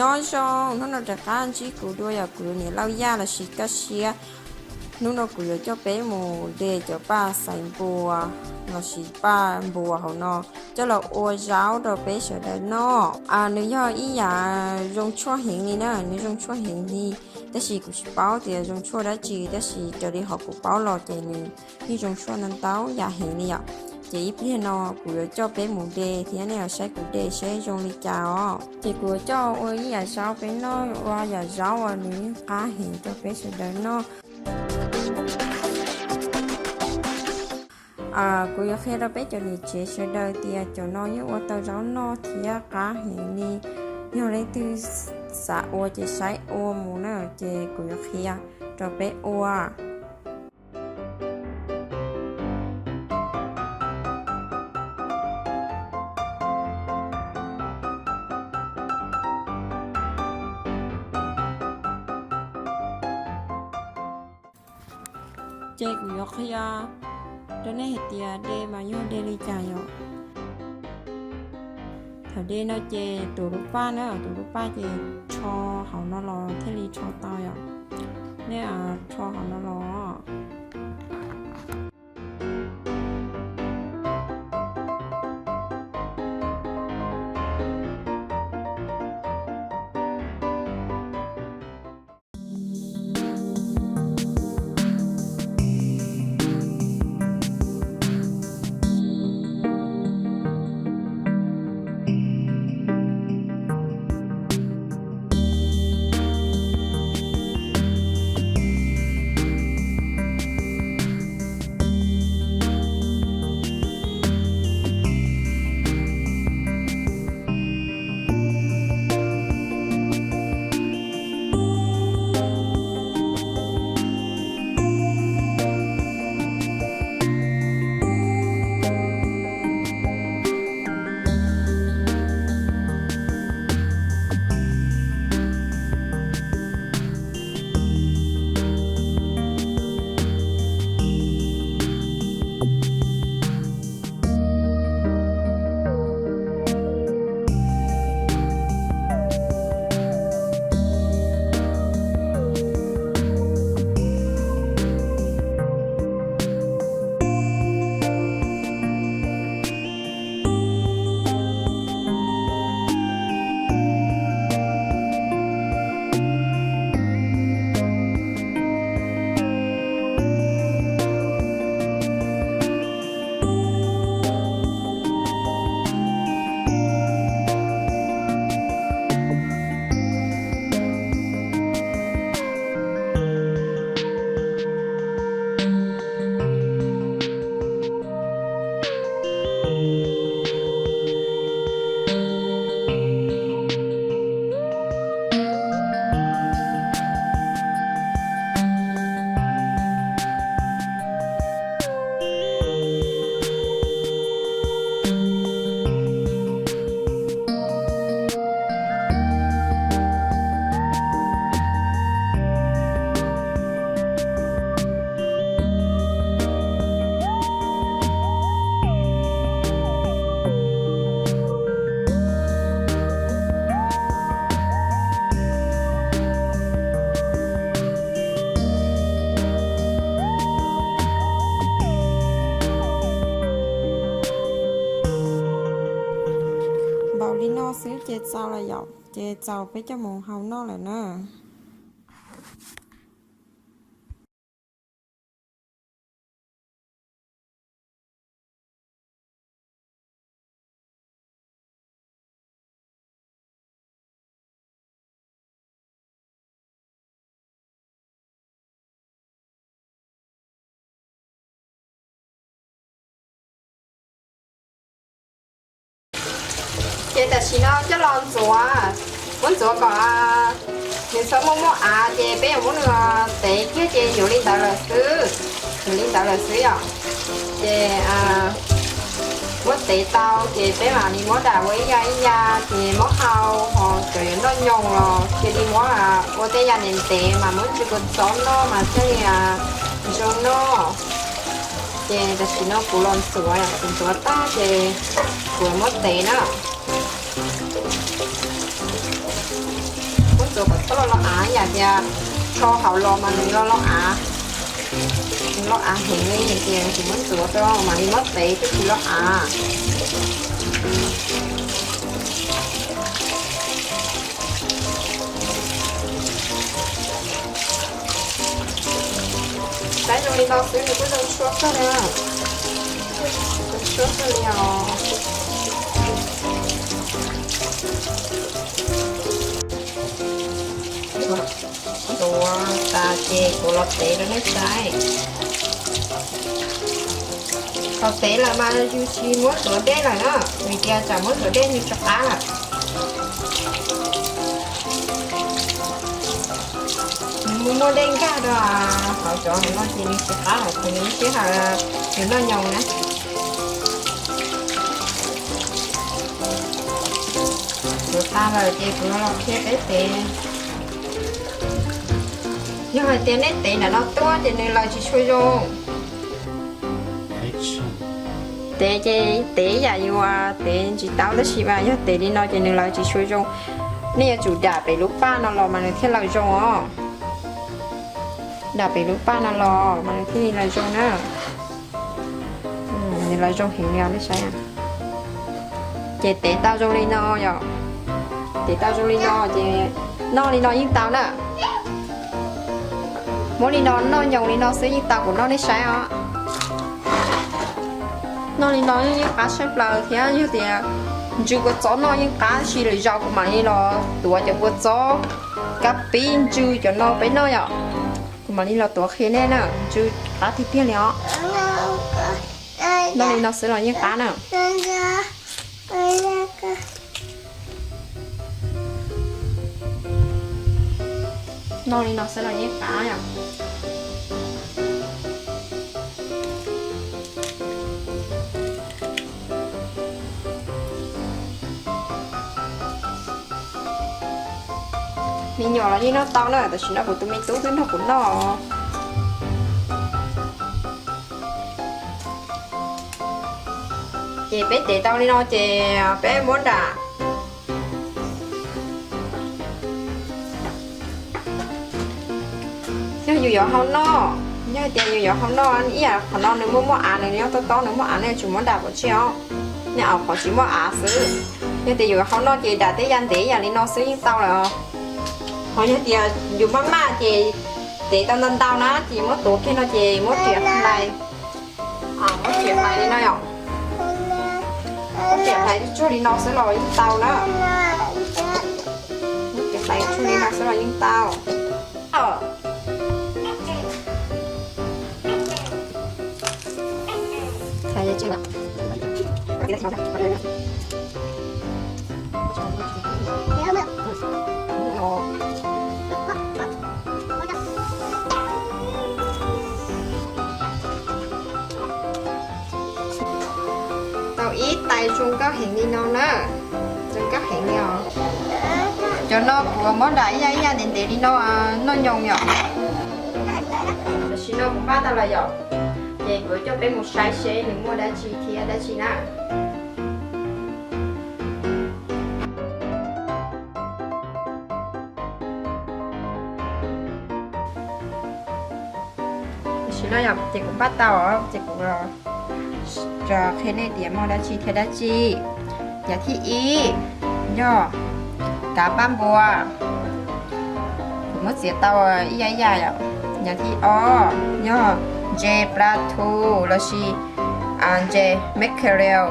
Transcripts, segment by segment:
Nyob zoo, hnub no rov qab ntsib kuv dua yog kuv niam Lauj Yaj lossis Kaj Siab. Hnub no kuv yuav coj peb mus de cov paj xaiv npua lossis paj npua hauv no coj los ua zaub rau peb sawv daws noj. Nws yog ib yam zoo tshuaj heev li na, nws zoo tshuaj heev li, tab sis kuv tsis paub tias zoo tshuaj dab tsi, tab sis raws li qhov kuv paub los ces nws yeej zoo tshuaj ntau ntau yam heev li yom. Ces ib pliag no kuv yuav coj peb mus de thiab nej los saib kuv de seb zoo li cas os. Ces kuv yuav coj ua ib yam zaub peb noj, ua yam zaub uas nws yeej qab heev rau peb sawv daws noj. Kuv yuav qhia rau peb cov niam tsev sawv daws tias cov no yeej ua tau zaub noj thiab qab heev li. Yog leej twg xav ua ces saib ua mus na, ces kuv yuav qhia rau peb ua. Ces kuv yuav qhia rau nej hais tias de mas yog de li cas yom. Thaum de no ces tuav lub paj na, tuav lub paj ces rho hauv no los thiaj li rho tau yom. Nej rho hauv no los. Npaum li no xwb ces txaus lawm yom, ces txaus peb coj mus hau noj lawm na. Ces tam sim no coj los ntxuav, muab ntxuav kom nws txhob muaj muaj av ces peb yuav muab nws tev kiag ces yuav li ntawd lawm xwb, yuav li ntawd lawm xwb yom. Ces muab tev tau ces peb mam li muab dam ua ib ya ib ya ces muab hau, ho cov yuav noj nyoos los cia li muab ua tej yam ntev ntev mas muab tsis kua txob noj mas thiaj li zoo noj. Ces tam sim no kuv los ntxuav, kuv ntxuav tag ces kuv muab tev na. Kom txhob loj loj av, yam tias rho hauv los mas nws loj loj av, nws loj av heev li ces tsis muab ntxuav rau, mam li muab tev thiaj tsis loj av. Saib zoo li no xwb nws kuj zoo tshuaj kawg li, zoo tshuaj kawg li os. Tuav tas ces kuv los tev rau nej saib. Thaum tev lawm mas yus tsis muab tuav dej lawm na, vim tias tsam muab tuav dej nws tsis qab lawm. Nws muaj muaj dej nkag rau hauv cov no ces nws tsis qab lawm, kuv nws sij hawm nws noj nyoos na. Tuav tas lawm ces kuv los qhia peb tev. Yog hais tias nej tev nram no tuaj ces nws lawv tsis tshua zoo. Tev ces tev yam yus tev ntsis tau tab sis mas yog tev li no ces nws lawv tsis tshua zoo. Nej yuav tsum dam pem lub paj no los mas nws thiaj lawv zoo os. Dam pem lub paj no los mas nws thiaj li lawv zoo na. Nws lawv zoo heev li os, nej saib. Ces tev tau zoo li no yom. Tev tau zoo li no ces noj li no yeej tau na. Muab li no noj nyoos li no xwb yeej tau, kuv noj nej saib os. Noj li no yeej qab tshaj plaws thiab, yog tias ntsw kua txob noj yeej qab, tab sis lwm zaus kuv mam li los tuav cov kua txob, kab pib, ntsw cov no peb noj yom. Kuv mam li los tuav qhia nej na, ntsw qab tiag tiag li os. Noj li no xwb los yeej qab na. Noj li no xwb los yeej qab yom. Me nyuam los yeej noj tau na, tam sim no kuv tus me tub twb nrog kuv noj. Ces peb tev tau li no ces peb muab nram. Yog yus yuav hau noj, yog hais tias yus yuav hau noj ib yam qhov no nws muaj muaj av, nws nyob tob tob nws muaj av, nej yuav tsum muab nram pov tseg os. Nej aus qhov tsis muaj av xwb. Yog tias yus hau noj ces nram tej ya ntev yam li no xwb yeej tau lawm os. Ho yog tias yus maj maj ces tev tau ntau ntau na ces muab tuav kiag no ces muab riam hlais. Muab riam hlais li no yom. Muab riam hlais tsuag li no xwb los yeej tau na. Muab riam hlais tsuag li no xwb los yeej tau. Tau ib tais zoo nkauj heev li no na. Zoo nkauj heev li os. Cov no kuv muab nram ib yam ib yam ntev ntev li no noj nyoos yom. Tam sim no kuv npaj tau lawm yom. Ces kuv coj peb mus saib seb nws muaj dab tsi thiab dab tsi na. Tam sim no yom, ces kuv npaj tau, ces kuv qhia nej tias muaj dab tsi thiab dab tsi. Yam thib ib yog kav paj npua, kuv muab txiav tau ib yam ib yam yom. Yam thib ob yog ntses pla thu lossis ntses mackerel.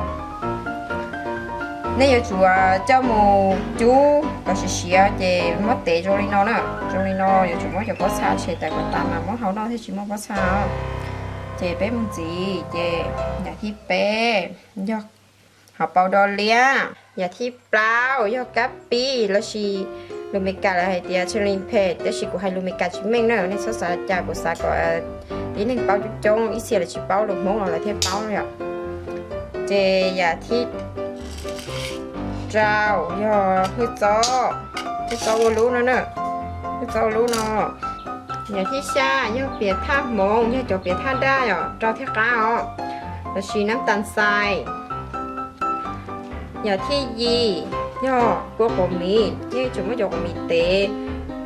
Nej yuav tsum coj mus cub kom siav siav ces muab tev zoo li no na. Zoo li no yuav tsum muab cov pob txha tshem tawm kom tas mas muab hau noj thiaj tsis muaj pob txha. Ces peb mus ntxiv ces yam thib peb yog hauv paus do liab. Yam thib plaub yog kab pib lossis lus Meskas lawv hais tias chili pepper, tab sis kuv hais lus Meskas tsis meej na, nej txhob xav cas, kuv xav kom tib neeg paub coob coob, ib txhia lawv tsis paub, lus Hmoob los lawv thiaj paub yom. Ces yam thib rau yog hwj txob, hwj txob ua lub no na, hwj txob ua lub no. Yam thib xya yog piam thaj hmoov, yog cov piam thaj daj yom, rau thiaj qab os, lossis nab tas xais. Yam thib yim yog kua quav miv, nej yuav tsum muab cov quav miv tev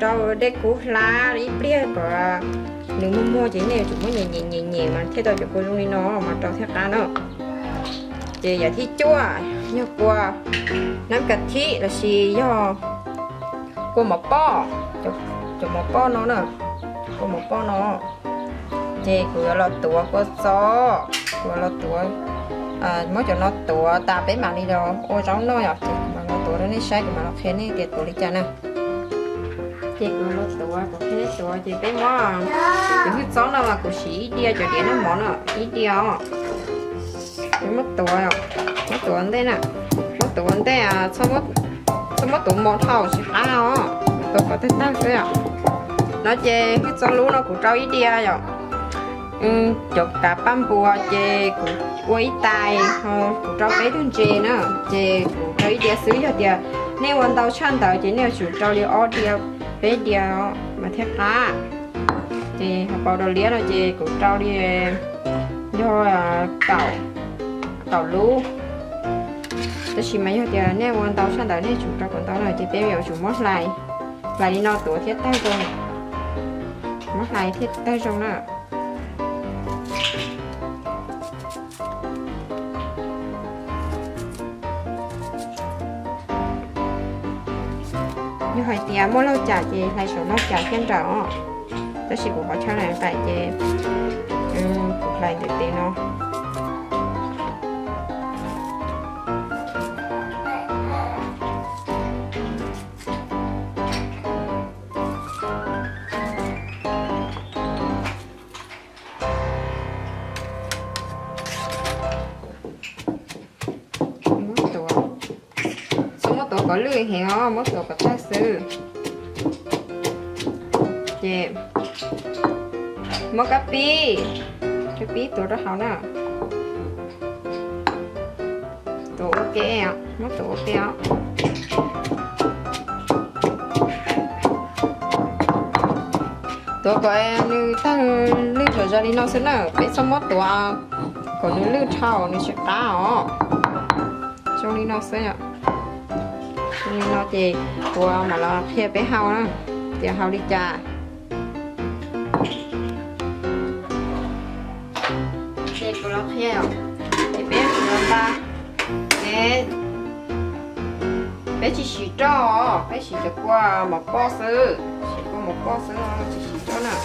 Rau dej kub hlab ib pliag kom nws muag muag ces nej yuav tsum muab nyem nyem nyem nyem mas thiaj tau cov kua zoo li no mas rau thiaj qab na. Ces yam thib cuaj yog kua nab kas thib lossis yog kua mov poj, cov mov poj no na, kua mov poj no. Ces kuv yuav los tuav kua txob, kuv yuav los tuav, muab cov no tuav tas peb mam li los ua zaub noj yom. Ces kuv mam los tuav rau nej saib, kuv mam los qhia nej tias tuav li cas na. Ces kuv los tuav, kuv qhia nej tuav ces peb muab cov hwj txob no mas kuv siv ib diav cov diav noj mov no ib diav os. Peb muab tuav, muab tuav ntej na, muab tuav ntej, txhob muab tuav mos dhau tsis qab os, tuav kom tawg tawg xwb os. No ces hwj txob lub no kuv rau ib diav yom, cov kav paj npua ces kuv ua ib tais, kuv rau peb tug ntses na, ces kuv rau ib diav xwb. Yog tias nej ua ntau tshaj ntawd ces nej yuav tsum rau li ob diav peb diav mas thiaj qab. Ces hauv paus rau liab no ces kuv rau li yog kaum lub. Tab sis mas yog tias nej ua ntau tshaj ntawd nej yuav tsum rau kom ntau na, ces peb yuav tsum muab hlais, hlais li no tuav thiaj tawg zoo, muab hlais thiaj tawg zoo na. Yog hais tias muaj laug cam ces hlais saum no cam thiaj nrawm os. Tab sis kuv qhov chaw hlais nqaim ces kuv hlais ntawm tes no. Txhob muab tuav kom lwj heev os, muab tuav kom tag xwb. Ces muab kab pib, kab pib tuav rau hauv na. Tuav ua ke, muab tuav ua ke os. Tuav kom nws tawg lwj zom zaws li no xwb na, peb txhob muab tuav kom nws lwj dhau nws tsis qab os. Zoo li no xwb. Zoo li no ces kuv mam los qhia peb hau na, tias hau li cas. Ces kuv los qhia, ces peb yuav tsum los nta, peb tsis siv roj, peb siv cov kua mov poj xwb, siv kua mov poj xwb, tsis siv roj na.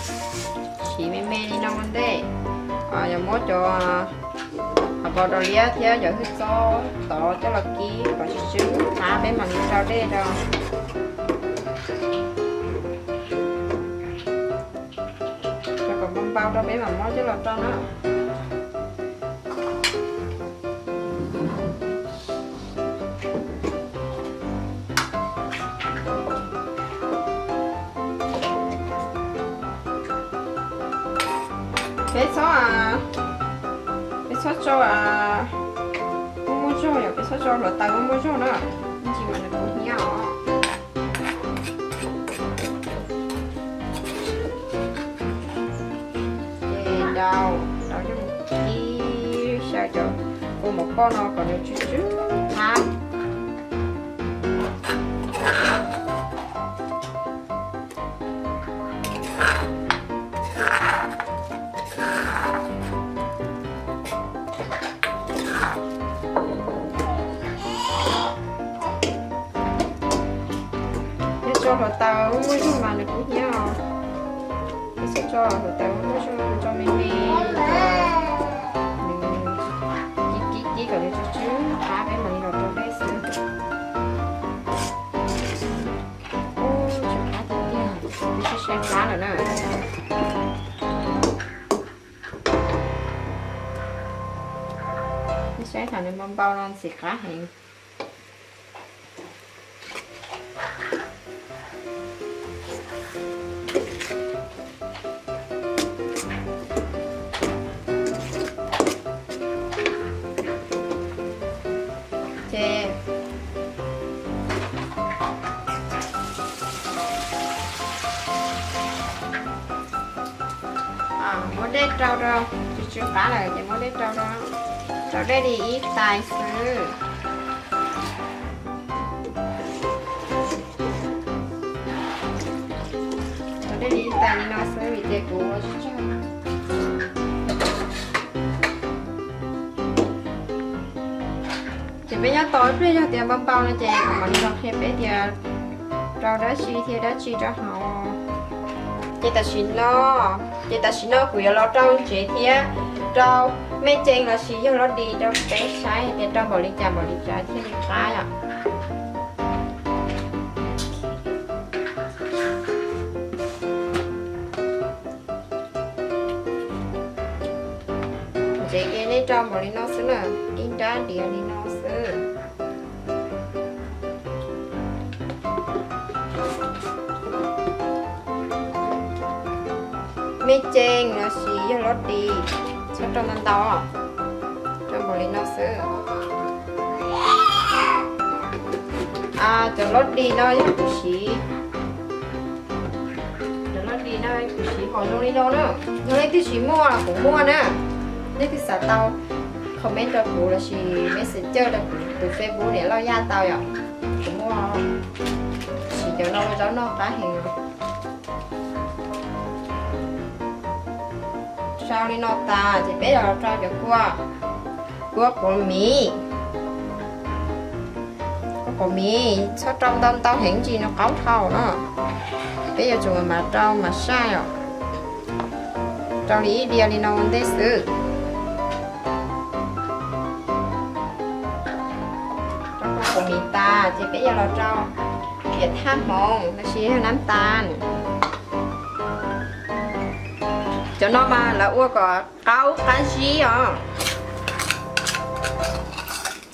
Siv me me li no ua ntej. Yog muab cov hauv paus rau liab thiab cov hwj txob tod coj los kib kom tsw tsw qab peb mam li rau dej rau. Rau kom npau npau rau peb mam muab coj los rau na. Peb txhob, peb txhob tso muaj muaj zog, yog peb txhob tso hluav taws muaj muaj zog na, ib ntsis mas nws kub hnyiab os. Ces rau, rau coj mus kib xyaw cov kua mov poj no kom nws tsw tsw qab. Yog tso hluav taws muaj muaj zog mas nws kub hnyiab os. Peb txhob tso hluav taws muaj muaj zog, tso me me, nws kib kib kib kom nws tsw tsw qab peb mam li los rau dej xwb. Ub, tsw qab tiag tiag, peb saib saib qab lawm na. Peb saib thaum nws npau npau no ntxim qab heev. Ces muab dej rau rau, tsw tsw qab lawm ces muab dej rau rau, rau dej li ib tais xwb. Dej li ib tais li no xwb vim tias kuv ua tsis tsawg. Ces peb nyob tos ib pliag, yog tias npau npau no ces kuv mam li los qhia peb tias rau dab tsi thiab dab tsi rau hauv. Ces tam sim no, ces tam sim no kuv yuav los rau ntsev thiab rau me cees los sis yog lov dis rau peb saib tias rau npaum li cas npaum li cas thiaj li qab yom. Ntsev ces nej rau npaum li no xwb na, ib nrab diav li no xwb. Me cees los sis yog lov dis, txhob rau ntau ntau, rau npaum li no xwb. Cov lov dis no yog kuv siv, cov lov dis no kuv siv hom zoo li no na. Yog leej twg tsis muaj los kuv muaj na. Leej twg xav tau comment rau kuv los sis messenger rau kuv tus Facebook Niam Lauj Yaj tau yom. Kuv muaj, siv cov no ua zaub noj qab heev. Sau li no tas ces peb los rau cov kua, kua quav miv. Kua quav miv txhob rau ntau ntau heev tsis nws qaub dhau na. Peb yuav tsum mam rau mam saj os. Rau li ib diav li no ua ntej xwb. Rau kua quav miv tas ces peb yuav los rau yam thaj hmoov los sis yog nab tas. Cov no mas lawv ua kom qaub qab zib os.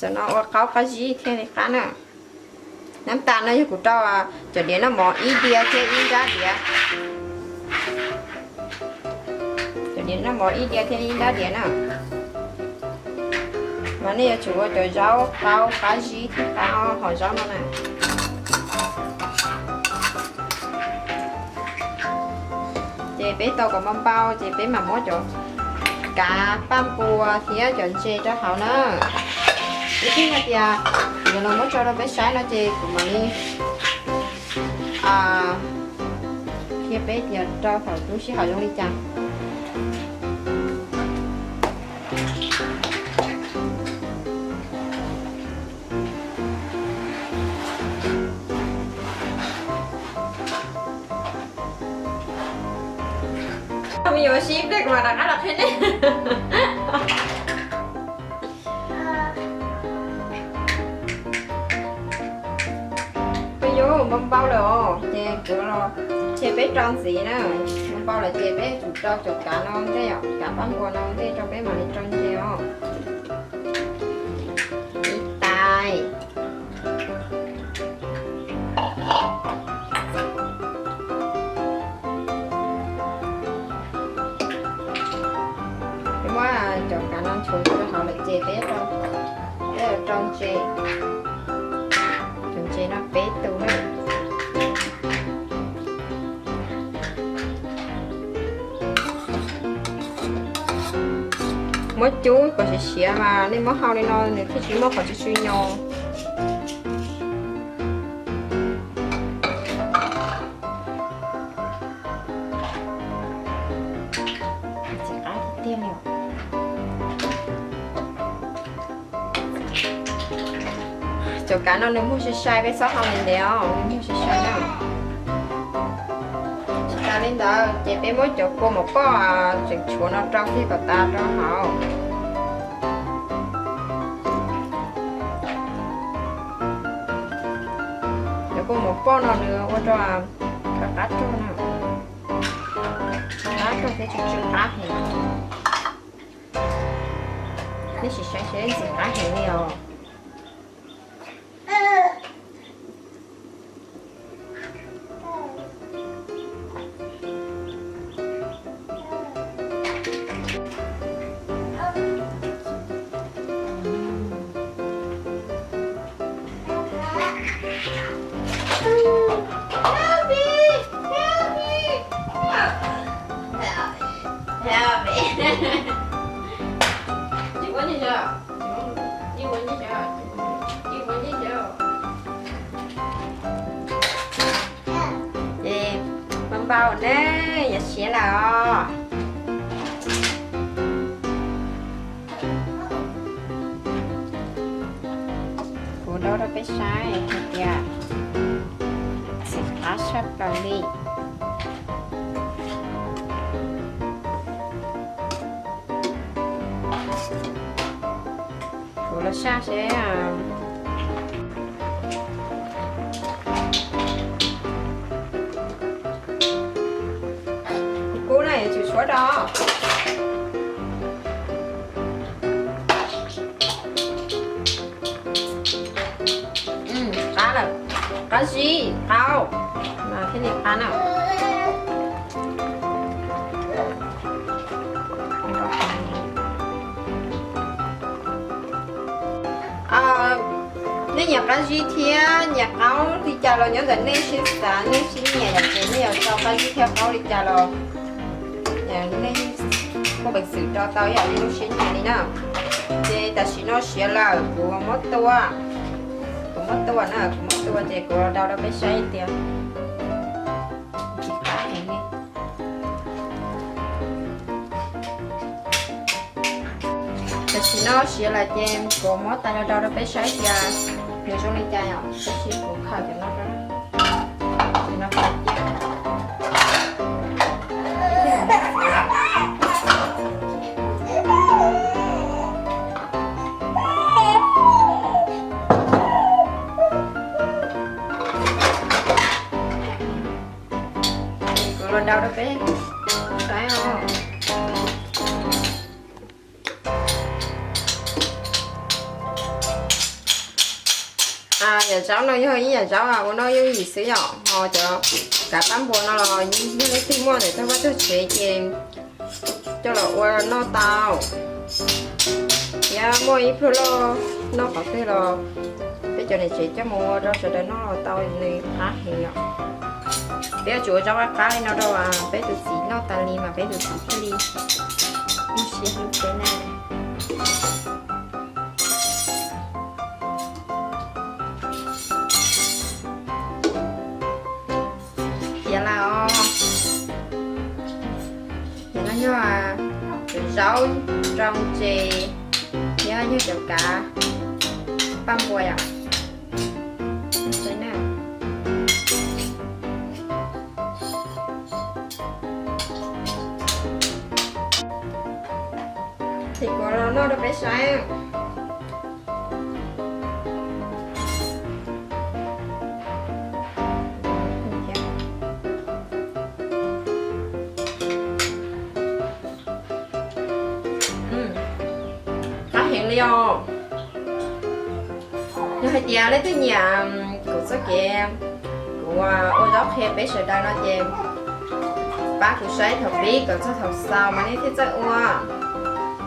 Cov no ua qaub qab zib thiaj li qab na. Nab tas no yog kuv rau cov diav noj mov ib diav thiab ib nrab diav. Cov diav noj mov ib diav thiab ib nrab diav na. Mas nej yuav tsum ua cov zaub qaub qab zib thiab qab hom zaub no na. Ces peb tau kom npau npau ces peb mam muab cov kav paj npua thiab cov ntses rau hauv na. Ib pliag hais tias yuav los muab tso rau peb saib no ces kuv mam li qhia peb tias rau thaum tu sij hawm zoo li cas. Me nyuam sib pliag kuv mam rov qab los qhia nej. Peb yuav npau npau lawm os ces kuv los, ces peb rau ntxiv na. Npau npau lawm ces peb tsum rau cov kav no ntej os, kav paj npua no ntej rau peb mam li rau ntses os. Ib tais. Peb muab cov kav no nchuav rau hauv lawm ces peb, peb rau ntses. Cov ntses no peb tus na. Muab cub kom siav siav mas nej muab hau li no nws thiaj tsis muaj qhov tsw tsw nyo. Ntxim qab tiag tiag li. Cov kav no nws muag sai sai, peb txhob hau ntev ntev os, nws muag sai sai na. Tsis tas li ntawd ces peb muab cov kua mov poj tseem tshuav no rau kiag kom tas rau hauv. Cov kua mov poj no nws ua rau qab rog na, qab rog thiab tsw tsw qab heev. Nej sim saib seb ntxim qab heev li os. Npau ne, yuav siav lawm os. Kuv rau rau peb saib hais tias txim qab tshaj plaws li. Kuv los saj seb. Kub na yuav tsum tshuab rau. Qab lawm, qab zib qau, mas thiaj li qab na. Nej nyiam qab zib thiab nyiam qaub li cas los nyob ntawm nej siab xav, nej siab nyiam yom, ces nej yuav rau qab zib thiab qaub li cas los nej muaj peev xwm rau tau ib yam li lub siab nyiam li na. Ces tam sim no siav lawm, kuv muab tua, kuv muab tua na, kuv muab tua ces kuv los rau rau peb saib tias tsis qab heev li. Tam sim no siav lawm ces kuv muab tais los rau rau peb saib tias nws zoo li cas yom, tab sis kuv khaws cov no rau, cov no khaws cia. Kuv los rau rau peb saib os. Yam zaub no yog ib yam zaub ua noj yooj yim xwb yom, ho cov kav paj npua no los yog leej twg muaj ntawm tog vaj tog tsev ces coj los ua noj tau. Thiab muaj ib pluag loj noj qhov twg los peb cov niam tsev coj mus ua rau sawv daws noj los tau, nws qab heev yom. Peb yuav tsum ua zaub qab qab li no rau peb tus txiv noj tas li mas peb tus txiv thiaj li muaj siab hlub peb na. Tiav lawm os. Cov no yog cov zaub, nroo, ntses, thiab yog cov kav paj npua yom. Ces kuv los noj rau peb saib. Qab heev li os. Yog hais tias leej twg nyiam kuv txoj kev kuv ua zaub qhia peb sawv daws no ces pab kuv saib thaum pib kom txog thaum xaus mas nej thiaj txawj ua,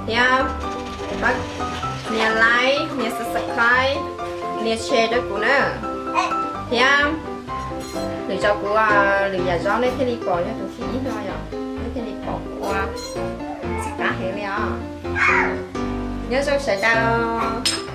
thiab pab nias like, nias subscribe, nias share rau kuv na, thiab lwm zaus kuv lwm yam zaub nej thiaj li pom, yog tus thib ib no yom, nej thiaj li pom kuv ua txim qab heev li os. Nyob zoo sawv daws.